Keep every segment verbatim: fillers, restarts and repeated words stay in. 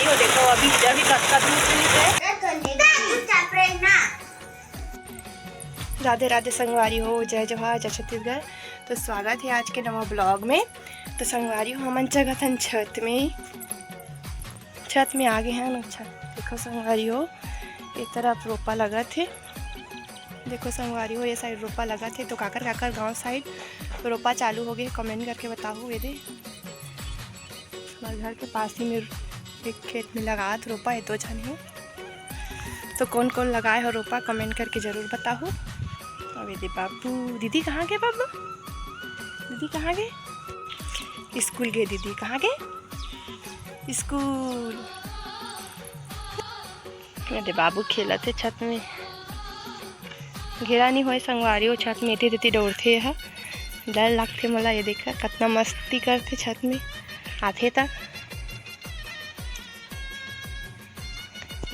तो देखो, अभी, अभी कतका धूप निकले। राधे राधे संगवारी हो, जय जोहार, जय छत्तीसगढ़। तो स्वागत है आज के नवा ब्लॉग में। तो संगवारी हो, हमन चघत हन छत में, छत में आ गे हन। अच्छा, देखो संगवारी हो, ए तरफ रोपा लगत हे। देखो संगवारी हो, ये साइड रोपा लगत हे। तो काकर काकर गांव साइड रोपा चालू हो गे, कमेंट करके बताहू। ये दे, हमारे घर के पास ही में एक खेत में लगात रोपा है, दो झन हे। तो कौन कौन लगाए हो रोपा, कमेंट करके जरूर बताहू। अब ये दे बाबू, दीदी कहाँ गे बाबू? दीदी कहाँ गे? स्कूल गे दीदी। कहाँ गे? स्कूल। ये दे बाबू खेलत हे छत में। घेरा नहीं होए संगवारी हो, छत में एती तेती दौड़थे ह। डर लगथे मोला। ये देखा कतना मस्ती करथे छत में। आथे त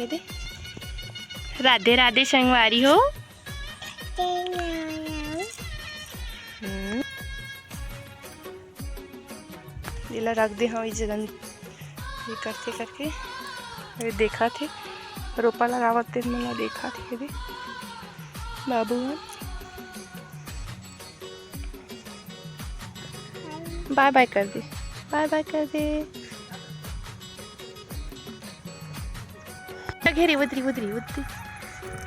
ये दे। राधे राधे संगवारी हो। हम्म। एला रख दे हव, ये जगह ये करथे करके। अरे देखा थे, रोपा लगावत ते मोला देखा थे। ये दे बाबू ह। बाय बाय कर दे, बाय बाय कर दे। चघे रे, उतरी, उतरी, उतरी।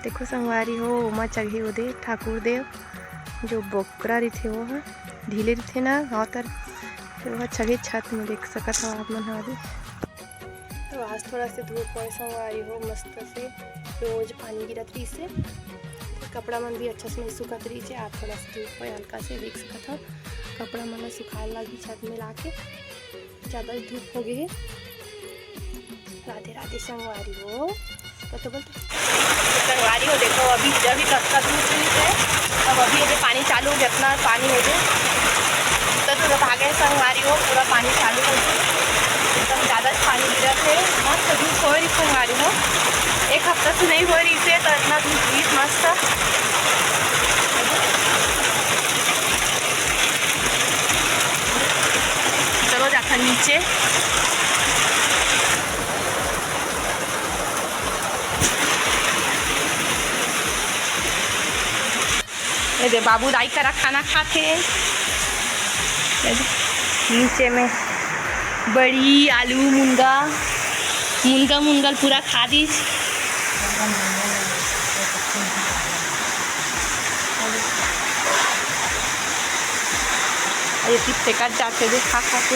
देखो संगवारी हो, ओमा चघे ओदे ठाकुर देव, जो बोकरा रहिथे वो ह, ढीले रहिथे ना, हाँ तर, फिर वो चघे छत में देख सकत हो आप मन ह दे। तो आज थोड़ा से धूप होए संगवारी हो, मस्त से रोज पानी गिरत रहिसे। कपड़ा मन भी अच्छा से नहीं सुखत रहिसे। आज थोड़ा से धूप होए, हल्का से देख सकत हो, कपड़ा मन ला सुखाए लागी छत में लाके। ज्यादा धूप हो गई है। राधे राधे संगवारी हो। तो, तो बोल तो। संगवारी हो, देखो अभी, अभी कतका धूप हुई है। अब अभी ये पानी चालू हो गया, इतना पानी हो गया। तो, तो भागे संगवारी हो, पूरा पानी चालू हो गया। एकदम ज्यादा पानी गिरत है। मस्त धूप हो रही संगवारी हो, एक हफ्ता से नहीं हो रही से, तो इतना धूप हुई मस्त। चलो जाथन नीचे। ये दे बाबू दाई करा खाना खाथे। ये दे, नीचे में बड़ी आलू मुनगा, मुनगा मुनगल पूरा खा दीस। ये टिप फेंकत जाथे दे खा खा के।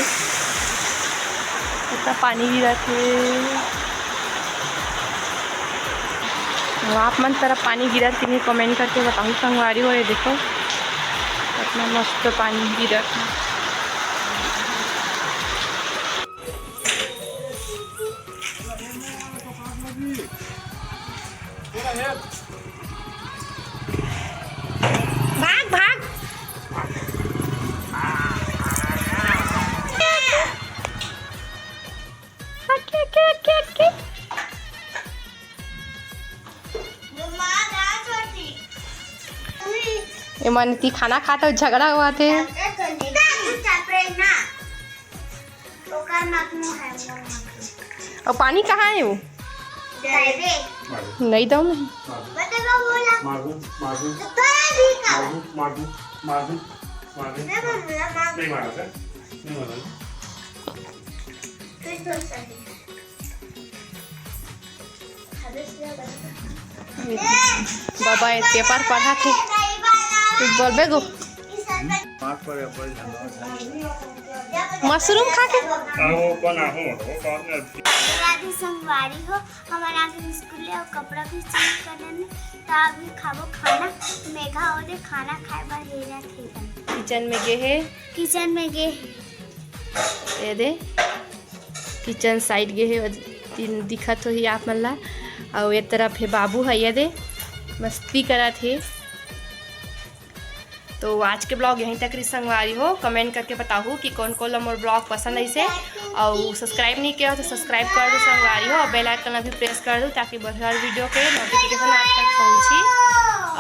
इतना पानी गिरत हे। आप मन तरफ पानी गिरत कि नहीं, कमेंट करके बताहू संगवारी हो। ये देखो, इतना मस्त पानी गिरत हे। भाग, भाग। ये मन ती खाना खात हो, झगड़ा हुआ थे। ओकर नाक मुंह है, मोर नाक। और पानी कहाँ है वो? जाए रे। नहीं दो नहीं। बता दो बोला। मारू, मारू। तो तोरा भी का? मारू, मारू, मारू, मारू। मैं बोल बोला, मारू। नहीं मारा था। नहीं मारा। तू तो सही। बाबा ये पेपर पढ़ा थे। तू बोलबे गो? मशरूम खा के। राधे संगवारी हो, हमन आगे स्कूल ले अउ कपड़ा भी चेंज कर लेने, त अभी खाबो खाना। मेघा ओदे खाना खाए बर हेरा थे। किचन में गे हे। किचन में गे हे। ये दे। किचन साइड गे हे, दिखत होही आप मन ला। अउ ए तरफ हे बाबू ह, ये दे मस्ती करत हे। तो आज के ब्लॉग यहीं तक रही संगवारी हो। कमेंट करके बताहू कि कौन कौन ला मोर ब्लॉग पसंद आइसे, अउ सब्सक्राइब नहीं किया हो तो सब्सक्राइब कर दो संगवारी हो, और बेल आइकन ला भी प्रेस कर दो ताकि हर वीडियो के नोटिफिकेशन आप तक पहुँची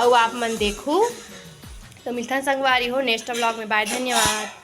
अउ आप मन देखू। तो मिलथन संगवारी हो नेक्स्ट ब्लॉग में। बाय, धन्यवाद।